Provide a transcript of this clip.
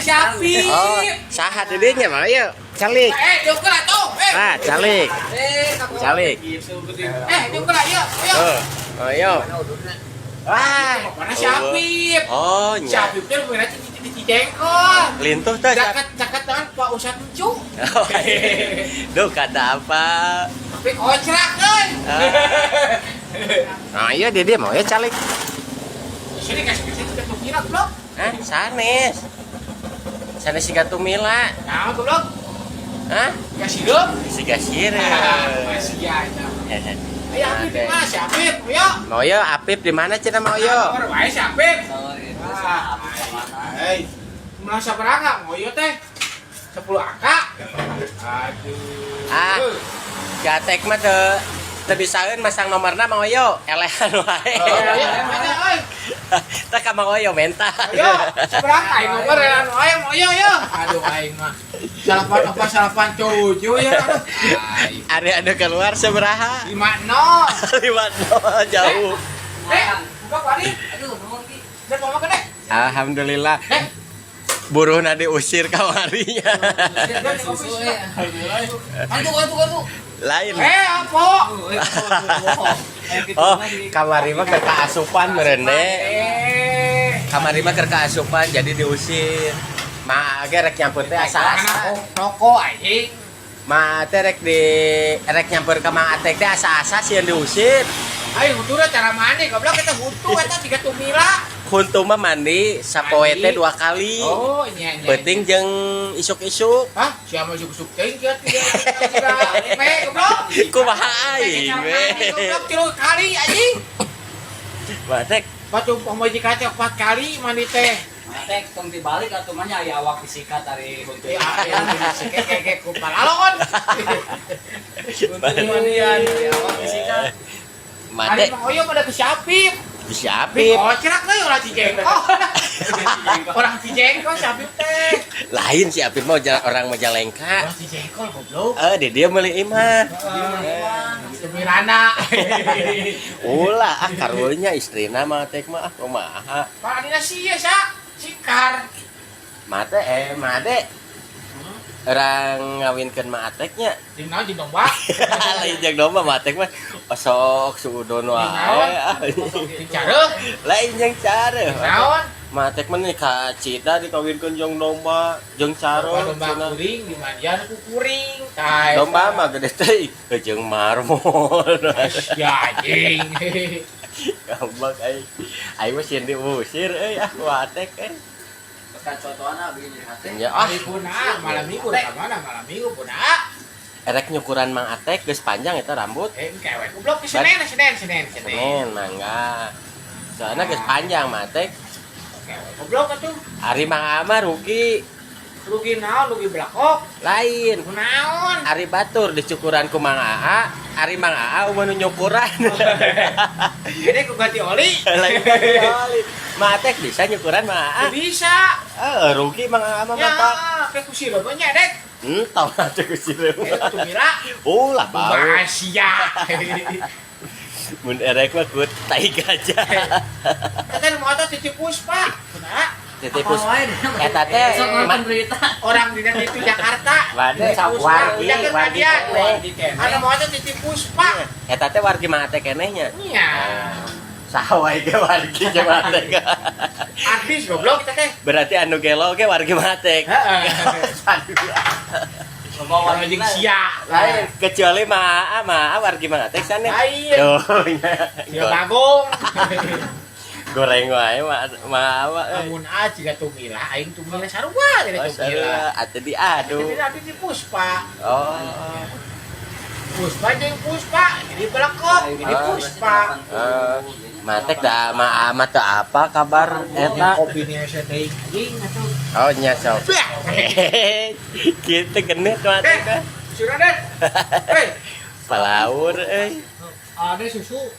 si Apip. Oh, saha di dinya mah ieu? Calik. Eh, jauh lah tuh. Eh. Ah, calik. Eh, kamu. Calik. Eh, jauh lah, yuk. Yuk. Oh, oh yo. Wah. Mana si Apip? Oh, Si nya. Apip teh mana di Cijengkol. Lintuh teh. Dekat dekat dengan Pak Ustad Encu. Oh, duh, kata apa? Tapi kocrak euy. Ah. Nah, iya dia mau ya calik. Sini kasih kasih kita tuh kira goblok. Hah, sanes. Sanes siga tumila. Nah, goblok. Hah? Kasih dong. Siga sireum. Masih aja. Ayo Apip di mana si Apip? Ayo. Mau yo Apip di mana cenah mau yo? Nomor wae si Apip. Ah, hei. Merasa berangkat mau yo teh. 10 angka. Aduh. Ah. Gatek mah teu teu bisaeun masang nomorna Mang Oyo, elehan wae. Oh, iya, mana euy? Tah ka Mang Oyo menta. Ayo, seberang aing nomor elehan wae mau yo yo. Aduh aing mah. 84 87 ya aduh. Aing. Ari anu keluar sabaraha? 50. 50 jauh. Eh, buka wari. Aduh, nuhun, Ki. Dan mau makan deh. Alhamdulillah. Eh, Buruhna diusir kamarinya. Susu eh. Antuk, antuk, antuk. Lain. Eh, apa? Oh, kamari mah keur kaasupan meureun de. Eh, Kamari mah keur kaasupan jadi diusir. Ma ge rek nyamper teh asa-asa. Rokok anjing. Ma teh rek di rek nyamper ka Mang Atek teh asa-asa sieun diusir. Ayo huntuna cara mandi, goblok kita huntu eta tiga tumila. Huntu mah mandi sapoe teh Mandi. dua kali. Oh, nya nya. Penting jeung isuk-isuk. Hah? Siapa masuk teuing kieu tiga me goblok. Kumaha aing we. Goblok tilu kali anjing. Ma Atek Batu pamajikan teh empat kali mandi teh. Tek tong dibalik atuh mah nya aya awak disikat ari huntu. Ya, ya, kayak kupal alon. Huntu mandian, aya awak disikat. Ma Ari Atek Mang Oyo pada ke Syapip. disiapin. Kocrak euy orang Cijengkol. Orang Cijengkol Syapip teh. Lain si Apip mah orang Majalengka. Orang Cijengkol goblok. Eh, dia meuli imah. Miranda. Ulah ah karunya istrina mah Atek mah ah kumaha. Pak Adina sih ya, Sa. Sikar. Mate eh mate orang ngawinkeun Ma Ateknya. Jeung naon jeung domba? Lain jeung domba Ma Atek mah osok suudon wae. Ah. Jeung careuh. Lain jeung careuh. Naon? Ma Atek mah nih ka Cida dikawinkeun jeung domba, jeung careuh. Domba cenah. kuring di mandian ku kuring. Tah, Domba mah gede teh jeung marmol. Ya anjing. Gambak aing. Aing mah sieun diusir euy ah ku Atek euy. Tekan contohna bieu nyeri hate. Ya ah Hari pun ah, malam minggu rek ka mana malam minggu pun ah. Erek nyukuran Mang Atek geus panjang eta rambut. Eh, kewe goblok di Senin, Senin, Senin, Senin. Senin mangga. Soalnya geus panjang Mang Atek. Kewe goblok atuh. Ari Mang Ama rugi. Rugi naon, rugi belakok. Lain. Naon? Ari batur dicukuran ku Mang Aa, Ari Mang Aa euweuh nu nyukuran. Jadi ku ganti oli. Lain kali. Mang Atek bisa nyukuran Mang Aa. Bisa. Eh, rugi Mang Aa mah Ya, bapak. kayak ku sireum nya, Dek. Entah atuh ku sireum. Eh, tumila. Ulah bau. Asia. Mun erek mah ku tai gajah. Kata mau teh titip Puspa. Kunaha? Titip eta teh Sok nonton berita. Orang di itu Jakarta. Wade, Titip Puspa. wargi, Udah wargi kejadian. keneh. Ada mau teh titip Puspa. Eta teh wargi Mang Atek keneh nya. Iya. Saha wae ge wargi jeung Mang Atek. Artis goblok kita teh. Berarti anu gelo ge wargi Mang Atek. Heeh. Loba Orang jeung sia. Lain kecuali Ma Aa, Ma Aa wargi Mang Atek sana. Lain. Tuh, nya. Sia bagong. Goreng wae Ma Ma Aa mah, euy. Lamun a jiga tumila aing tumila sarua jadi Oh, tumila. sarua atuh diadu. Jadi nanti di Puspa. Oh. Puspa jeung Puspa, jadi belekok, jadi Puspa. Eh, Matek da Ma Aa mah teu apa kabar eta? Kopi ni asa teh anjing atuh. Oh nya sok. Bah. Kitu genit Ma Atek. Eh, sudah deh. Hei, Palaur euy. ada susu.